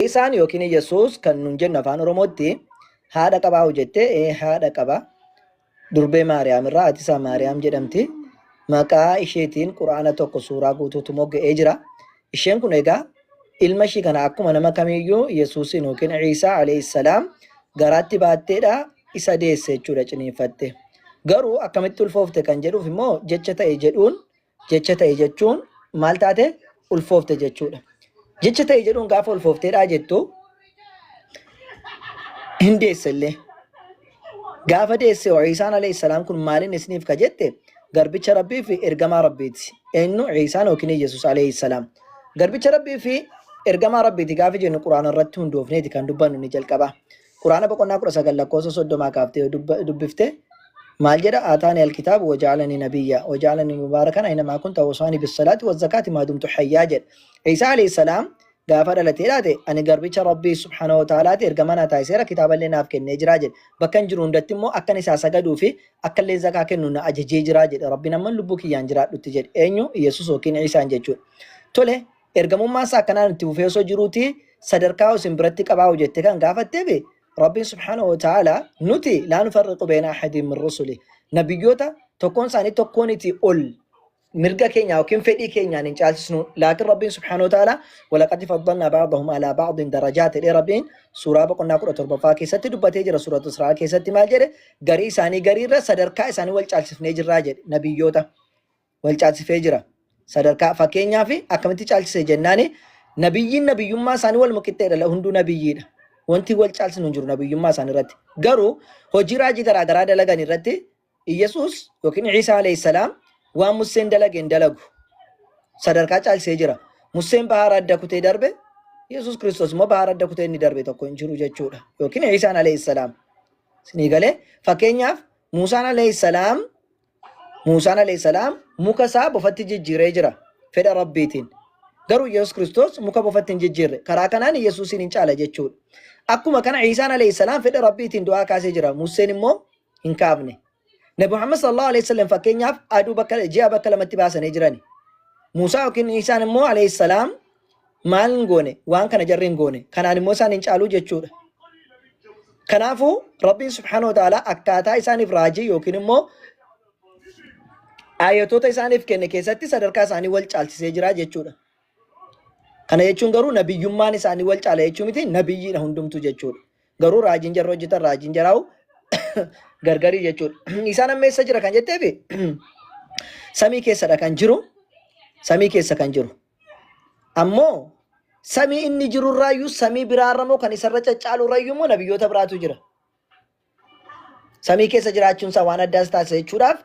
Isaan yookiin Yesuus kan nun jennu afaan Oromootti haadha qabaa jette ee haadha qaba. Durbee Maariyaam irraa haati isaa Maariyaam jedhamti. Maqaa isheetiin Qur'aana tokko suuraa guutuutu mogga'ee jira. Isheen kun egaa ilma ishii kana akkuma nama kamiiyyuu Yesuusiin yookiin Iisaa alayhi salaam garaatti baatteedha isa deesse jechuudha ciniinfatte. Garuu akkamitti ulfoofte kan jedhuuf immoo jecha ta'e jedhuun Jecha ta'e jechuun maal taate ulfoofte jechuudha. Jecha ta'e jedhuun gaafa ulfoofteedhaa jettu hin deesse illee. Gaafa deesse Iisaan alayhi salaam kun maaliin isiniif ka jette garbicha Rabbii fi ergamaa Rabbiiti. Eenyu Iisaan yookiin Yesuus alayhi salaam. Garbicha Rabbii fi ergamaa Rabbiiti gaafa jennu Quraana irratti hundoofneeti kan dubbannu ni jalqaba. Quraana boqonnaa 19 lakkoofsa 30 kaaftee yoo dubbifte maal jedha? Aataani alkitaabu waja'alanii nabiyya waja'alanii mubaarakan aynamaa kunta awsaanii bissalaati wazzakaati maa dumtu hayyaa jedha. Iisaa alayhi salaam gaafa dhalatee dhaate ani garbicha Rabbii subhaanahu wa ta'alaati ergama naa taasiseera kitaaballee naaf kennee jira jedhe. Bakka hin jiru hundatti immoo akkan isaa sagaduu fi akkallee zakaa kennu na ajajee jira jedhe. Rabbiin amman lubbuu kiyyaan jiraadhutti jedhe. Eenyu? Yesuus yookiin Iisaan jechuudha. Tole Ergamummaan isaa akkanaan itti fufee osoo jiruuti sadarkaa isin biratti qabaa jettee kan gaafatteef Rabbiin subhaanahu wa ta'ala nuti laa nufarriqu beena ahadin min rusuli nabiyyoota tokkoon isaanii tokkooniti ol mirga keenya yookiin fedhii keenyaan hin caalchisnu laakiin Rabbiin subhaanahu wa ta'ala walaqad faddalnaa ba'dahum alaa ba'din darajaat jedhee Rabbiin suuraa boqonnaa 17ffaa keessatti dubbatee jira suuratu Israa keessatti maal jedhe garii isaanii gariirra sadarkaa isaanii wal caalchisnee jirraa jedhe nabiyyoota wal caalchifee jira. Sadarkaa fakkeenyaaf akkamitti caalchise jennaani nabiyyiin nabiyyummaa isaanii waluma qixxeedha hunduu nabiyyiidha. Wanti wal caalchinu hin jiru nabiyyummaa isaanii irratti. Garuu hojii raajii garaa garaa dalagan irratti Iyyasuus yookiin Iisaa alayhi salaam waan Museen dalage hin dalagu. Sadarkaa caalchisee jira. Museen bahaara adda kutee darbe Yesuus Kiristoos immoo bahaara adda kutee inni darbe tokko hin jiru jechuudha. Yookiin Iisaan alayhi salaam. Isinii galee fakkeenyaaf Muusaan alayhi salaam Muusaan alayhi salaam muka isaa bofatti jijjiiree jira fedha Rabbiitiin. Garuu Yesuus Kiristoos muka bofatti hin jijjiirre. Karaa kanaan Yesuusiin hin caala jechuudha. Akkuma kana Iisaan alayhi salaam fedha Rabbiitiin du'aa kaasee jira. Museen immoo hin kaafne. Nabi Muhammad sallallahu alaihi wasallam fakkeenyaaf aduu bakka ji'a bakka lamatti baasanii jirani. Muusaa yookiin Iisaan immoo alayhi salaam maal hin goone waan kana jarri hin goone. Kanaan immoo isaan hin caaluu jechuudha. Kanaafuu Rabbiin subhaanahu wa ta'ala akkaataa isaaniif raajii yookiin immoo ayatoota isaaniif kenne keessatti sadarkaa isaanii wal caalchisee jira jechuudha. Kana jechuun garuu nabiyyummaan isaanii wal caala jechuu miti nabiyyiidha hundumtuu jechuudha. Garuu raajiin jarri hojjetan raajiin jaraa'u gargarii jechuudha. Isaan amma eessa jira kan jetteefi samii keessadha kan jiru samii keessa kan jiru. Ammoo samii inni jirurraayyuu samii biraarra moo kan isarra caccaalurrayyuu immoo nabiyyoota biraatu jira. Samii keessa jiraachuun isaa waan addaas taasisa jechuudhaaf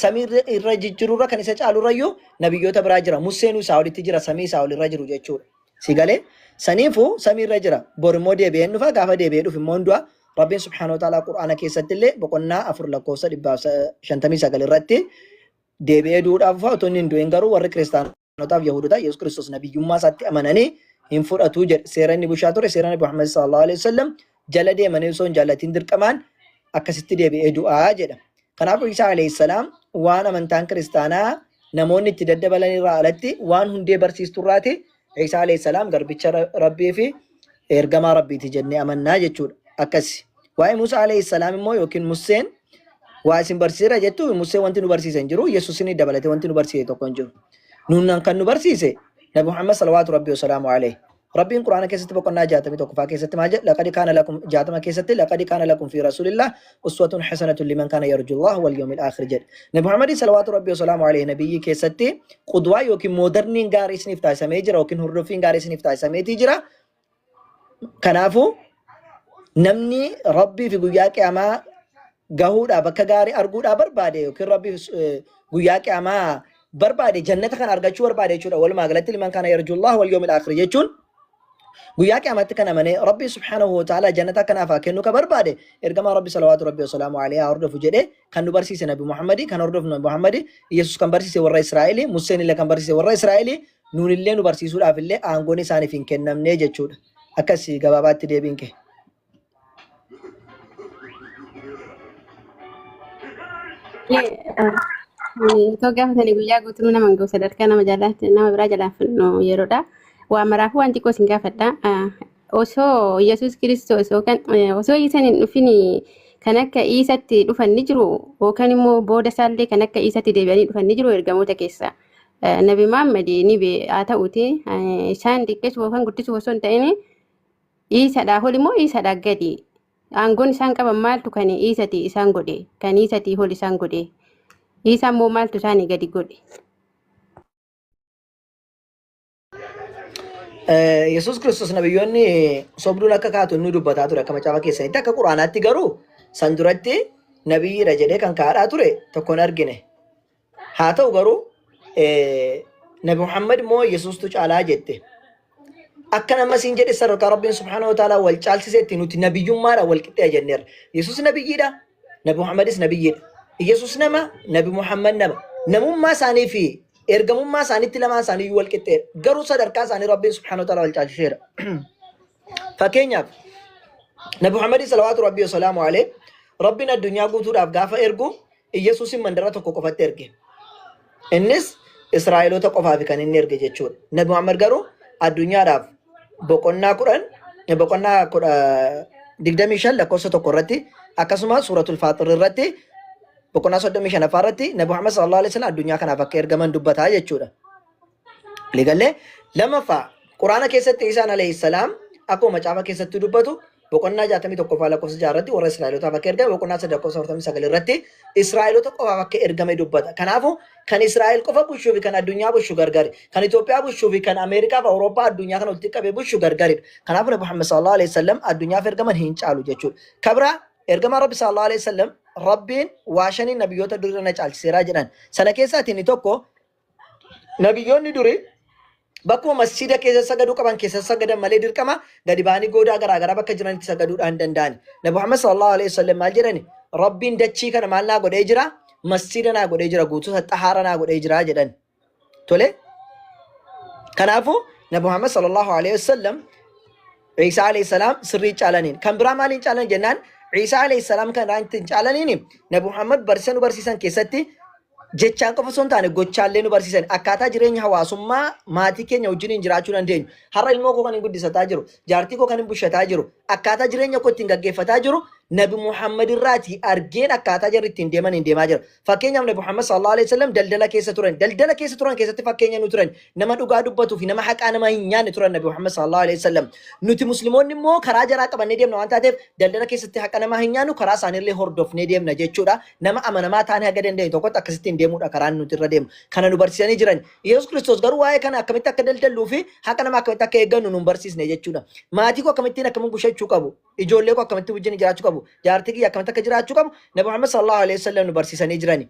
samii irra jijjiirurra kan isa caalurrayyuu nabiyyoota biraa jira. Museenuu isaa olitti jira samii isaa olirra jiru jechuudha. Si galee saniifuu samii irra jira. Bor immoo deebi'een dhufa gaafa deebi'ee dhufu immoo hin du'a. Rabbiin subhaanahu wa ta'ala Qur'aana keessatti illee boqonnaa 4 lakkoofsa 159 irratti deebi'ee du'uudhaaf dhufa otoo inni hin du'in garuu warri kiristaanotaaf yahudotaa Yesuus Kiristoos nabiyyummaa isaatti amananii hin fudhatu jedhe seera inni bushaa ture seera Nabi Muhammad sallallahu alaihi wasallam jala deemanii osoo hin jaallatiin dirqamaan akkasitti deebi'ee du'aa jedha. Kanaafuu Isaa alayhi salaam waan amantaan kiristaanaa namoonni itti daddabalan irraa alatti waan hundee barsiisturraati Isaa alayhi salaam garbicha Rabbii fi ergamaa Rabbiiti jennee amannaa jechuudha. Akkasi. Waa'ee Musaa alayhi salaam immoo yookiin Museen waa isin barsiiseera jettu Museen wanti nu barsiise hin jiru. Yesuusin dabalatee wanti nu barsiise tokko hin jiru. Nuun kan nu barsiise Nabi Muhammad salawaatu Rabbii wasalaamu alayhi. Rabbiin Qur'aana keessatti boqonnaa 61ffaa keessatti maal jedha? Laqad kaana lakum 60 keessatti laqad kaana lakum fi rasuulillah uswatun hasanatun liman kaana yarjullah wal yawmil aakhir jedhe. Nabi Muhammad salawaatu Rabbii wasalaamu alayhi nabiyyi keessatti qudwaa yookiin moodarniin gaarii isiniif taasisamee jira yookiin hordoffiin gaarii isiniif taasisameetii jira. Kanaafuu namni Rabbii fi guyyaa qiyaamaa gahuudhaa bakka gaarii arguudhaa barbaade yookiin Rabbii fi guyyaa qiyaamaa barbaade jannata kana argachuu barbaade jechuudha. Walumaa galatti liman kana yarjullah wal yawmil aakhir jechuun guyyaa qiyaamaatti kan amane Rabbii subhaanahu wa ta'ala jannata akkanaaf haa kennu ka barbaade ergamaa Rabbi salawaatu Rabbi wasalaamu alayhi haa hordofu jedhee kan nu barsiise Nabi Muhammadi kan hordofnu Nabi Muhammadi Yesuus kan barsiise warra Israa'eli Museen illee kan barsiise warra Israa'eli nuun illee nu barsiisuudhaaf illee aangoon isaaniif hin kennamne jechuudha. Akkasi gabaabaatti deebiin kee. Otoo gaafatanii guyyaa guutuu nama hin gahu sadarkaa nama jaalatti nama biraa jalaa fudhu yeroodha. Waa maraafuu waan xiqqoo isin gaafadha. Osoo Yesuus Kiristoos yookaan osoo Iisaan hin dhufin kan akka Iisatti dhufan ni jiru yookaan immoo booda isaallee kan akka Iisatti deebi'anii dhufan ni jiru ergamoota keessa. Nabi Muhammad ni haa ta'uti isaan xiqqeessuuf yookaan guddisuuf osoo hin ta'in Iisadhaa ol immoo Iisadhaa gadi. Aangoon isaan qaban maaltu kan Iisati isaan godhe, kan Iisatii ol isaan godhe? Iisaa immoo maaltu isaanii gadi godhe? Yesuus Kiristoos nabiyyoonni sobduun akka kaatu inni dubbataa ture akka macaafa keessanitti, akka quraanaatti garuu san duratti nabiyyiidha jedhee kan kaadhaa ture tokko hin argine. Haa ta'u garuu Nabi Muhammad immoo Yesuustu caalaa jette. Akka nama siin jedhe sadarkaa Rabbiin subhaanahu wa ta'ala wal caalchiseetti nuti nabiyyummaadhaan wal qixxee jenneerra. Yesuus nabiyyiidha, Nabi Muhammadis nabiyyiidha. Yesuus nama, Nabi Muhammad nama. Namummaa isaanii fi ergamummaa isaaniitti lamaan isaanii iyyuu wal qixxeedha. Garuu sadarkaa isaanii Rabbiin subhaanahu wa ta'ala wal caalchiseera. Fakkeenyaaf, Nabi Muhammad salawaatu Rabbii wasalaamu alayhi Rabbiin addunyaa guutuudhaaf gaafa ergu Iyyasuusin mandara tokko qofatti erge. Innis Israa'eloota qofaaf kan inni erge jechuudha. Nabi Muhammad garuu addunyaadhaaf boqonnaa 10, boqonnaa 25 lakkoofsa 1 irratti, akkasumas suuratul Faaxir irratti boqonnaa 35ffaa irratti Nabi Muhammad sallallahu alaihi wasallam addunyaa kanaaf akka ergaman dubbataa jechuudha. Waliigallee? Lammaffaa, Quraana keessatti Iisaan alayhi salaam akkuma macaafa keessatti dubbatu boqonnaa 61ffaa lakkoofsa 6 irratti warra Israa'elotaaf akka ergame, boqonnaa 3 lakkoofsa 49 irratti Israa'elota qofaaf akka ergame dubbata. Kanaafuu kan Israa'el qofa bulchuu fi kan addunyaa bulchu gargari. Kan Itoophiyaa bulchuu fi kan Ameerikaa fi Awurooppaa addunyaa kana walitti qabee bulchu gargaridha. Kanaafuu Nabi Muhammad sallallahu alaihi wasallam addunyaaf ergaman hin caalu jechuudha. Kabira ergamaan Rabbi sallallahu alaihi wasallam Rabbiin waa shaniin nabiyyoota durii na caalchiseeraa jedhan. Sana keessaati inni tokko, nabiyyoonni durii bakkuma masjiida keessa sagaduu qaban keessa sagadan malee dirqama gadi ba'anii goodaa garaa garaa bakka jiranitti sagaduudhaan hin danda'ani. Nabi Muhammad sallallahu alaihi wasallam maal jedhani? Rabbiin dachii kana maal naa godhee jira? Masjiida naa godhee jira, guutuu xahaara naa godhee jira jedhan. Tole? Kanaafuu Nabi Muhammad sallallahu alaihi wasallam Ciisaa alayhi salaam sirrii caalaniin. Kan biraa maaliin caalan jennaan, Ciisaa alayhi salaam kan ittiin caalaniin Nabi Muhammad barsiisa nu barsiisan keessatti jechaan qofa osoo hin taane gochaallee nu barsiisan, akkaataa jireenya hawaasummaa maatii keenya wajjiniin jiraachuu dandeenyu. Har'a ilmoo koo kan hin guddisataa jiru, jaartii koo kan hin bushataa jiru, akkaataa jireenya koo ittiin gaggeeffataa jiru Nabi Muhammad irraatii argeen akkaataa jarri ittiin deeman hin deemaa jira. Fakkeenyaaf, Nabi Muhammad sallallahu alaihi wasallam daldala keessa turan. Daldala keessa turan keessatti fakkeenya nu turan. Nama dhugaa dubbatuu fi nama haqaa nama hin nyaanne turan Nabi Muhammad sallallahu alaihi wasallam. Nuti musliimoonni immoo karaa jaraa qabannee deemna waan taateef daldala keessatti haqa namaa hin nyaannu, karaa isaaniillee hordofnee deemna jechuudha. Nama amanamaa taanee haga dandeenye tokkotti akkasittiin deemuudha karaan nuti irra deemnu. Kana nu barsiisanii jiran. Yesuus Kiristoos garuu waa'ee kana akkamitti akka daldalluu fi haqa namaa akkamitti akka eeggannu nu hin barsiisne jechuudha. Maatii koo akkamittiin akkamiin bushachuu qabu? Ijoollee koo akkamitti wajjin jiraachuu qabu? Jaartii kiyya akkamitti akka jiraachuu qabu? Nabi Muhammad sallallahu alaihi wasallam nu barsiisanii jirani.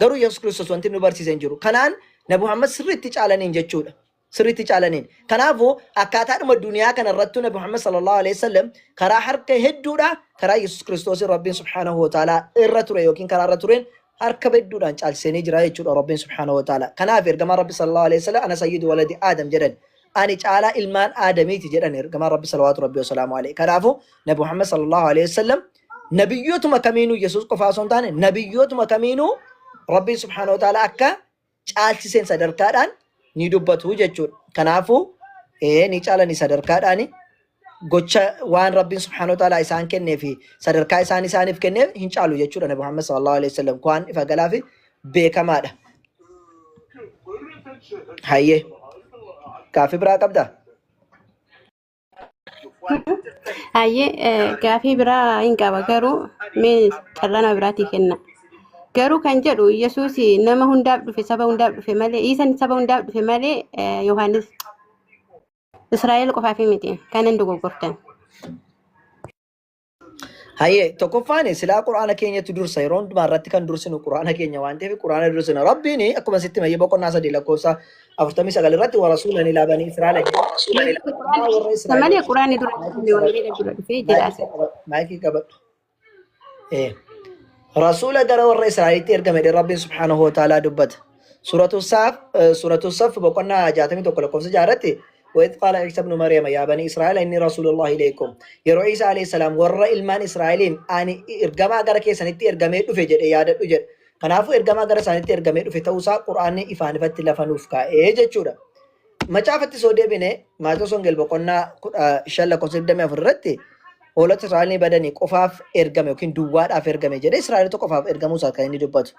Garuu Yesuus Kiristoos wanti nu barsiise hin jiru. Kanaan Nabi Muhammad sirriitti caalaniin jechuudha. Sirriitti caalaniin. Kanaafuu akkaataadhuma duniyaa kana irrattuu Nabi Muhammad sallallahu alaihi wasallam karaa harka hedduudha karaa Yesuus Kiristoos Rabbiin subhaanahu wa ta'ala irra ture yookiin karaa irra tureen harka hedduudhaan caalchisanii jira jechuudha Rabbiin subhaanahu wa ta'ala. Kanaaf ergamaan Rabbi sallallahu alaihi wasallam ana sayyidu waladi Aadam jedhan. Ani caalaa ilmaan Aadamiiti jedhan ergamaan Rabbi salawaatu Rabbi wasalaamu alaihi. Kanaafuu Nabi Muhammad sallallahu alaihi wasallam nabiyyootuma kamiinuu, Yesuus qofaa osoo hin taane nabiyyootuma kamiinuu Rabbiin subhaanahu wa ta'ala akka caalchiseen sadarkaadhaan ni dubbatu jechuudha. Kanaafuu ni caalani sadarkaadhaan, gocha waan Rabbiin subhaanahu wa ta'ala isaan kennee fi sadarkaa isaan isaaniif kenneef hin caalu jechuudha Nabi Muhammad sallallahu alaihi wasallam waan ifa galaa fi beekamaadha. Hayyee, gaaffii biraa qabdaa? Hayyee, gaafii biraa hin qaba, garuu mee carraa nama biraatii kenna. Garuu kan jedhu Yesuus nama hundaaf dhufe, saba hundaaf dhufe malee, Iisan saba hundaaf dhufe malee Yohaannis Israa'el qofaaf miti. Kan hin dogoggortan. Hayyee, tokkoffaan silaa quraana keenyatti dursa, yeroo hundumaa irratti kan dursinu quraana keenya waan ta'eef quraana dursina. Rabbiin akkuma sitti mayyee boqonnaa 3 lakkoofsa 49 irratti wa rasuulan ilaa banii Israa'el jedhee ergamaa warra Isa malee Israa'el quraanni dura maayikii dhufne qabadhu, wangeela dura dhufee jedha maayikii asirratti. qabadhu, maayikii qabadhu. Rasuula gara warra Israa'elitti ergame jedhee Rabbiin subhaanahu wa ta'aalaa dubbata. Suuratu Saaf, Suuratu Saf boqonnaa 61 lakkoofsa 6 irratti وإذ قال عيسى ابن مريم يا بني إسرائيل إني رسول الله إليكم, yeroo Isa alayhi salaam warra ilmaan Israa'eliin ani ergamaa gara keessanitti ergamee dhufe jedhe yaadadhu jedha. Kanaafuu ergamaa gara isaanitti ergamee dhufe ta'uusaa Qur'aanni ifaan ifatti lafa nuuf kaa'ee jechuudha. Macaafatti soo deebine Maatewos Wongel boqonnaa 15 lakkoofsa 24 irratti hoolota Israa'el badanii qofaaf ergame yookiin duwwaadhaaf ergame jedhee Israa'elota qofaaf ergamuu isaa kan inni dubbatu.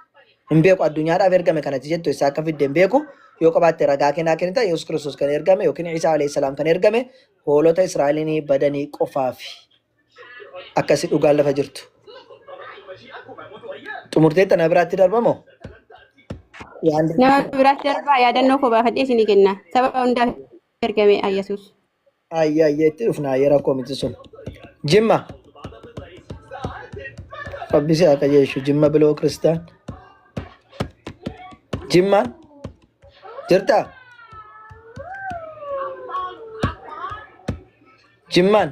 Hin beeku addunyaadhaaf ergame kanatti jettu isaa akka fidde hin beeku yoo qabaatte ragaa kennaa kennita Yesuus Kiristoos kan ergame yookiin Isaa alayhi salaam kan ergame hoolota Israa'el badanii qofaafi. Akkasi dhugaan lafa jirtu. Xumurtee tana biraatti darbamoo? Waan Nama biraatti darbaa yaadannoo koo baafadhee isinii kenna. Saba hundaaf ergame Yesuus. Ayya ayya itti dhufna ayya rakkoo miti sun. Jimma. Rabbi si haa qajeelchu Jimma biloo kiristaan. Jimmaan jirtaa? Jimmaan.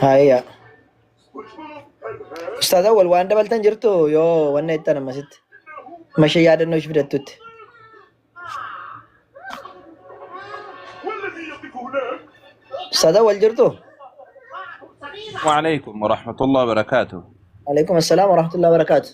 Hayya. Ustaaz Awwal waan dabaltan jirtu yoo wanna jettan ammasitti. Mashee yaadannoo ishee fidattutti. Ustaaz Awwal jirtu? وعليكم ورحمة الله وبركاته. Alaikum assalaam wa rahmatullahi wa barakaatu.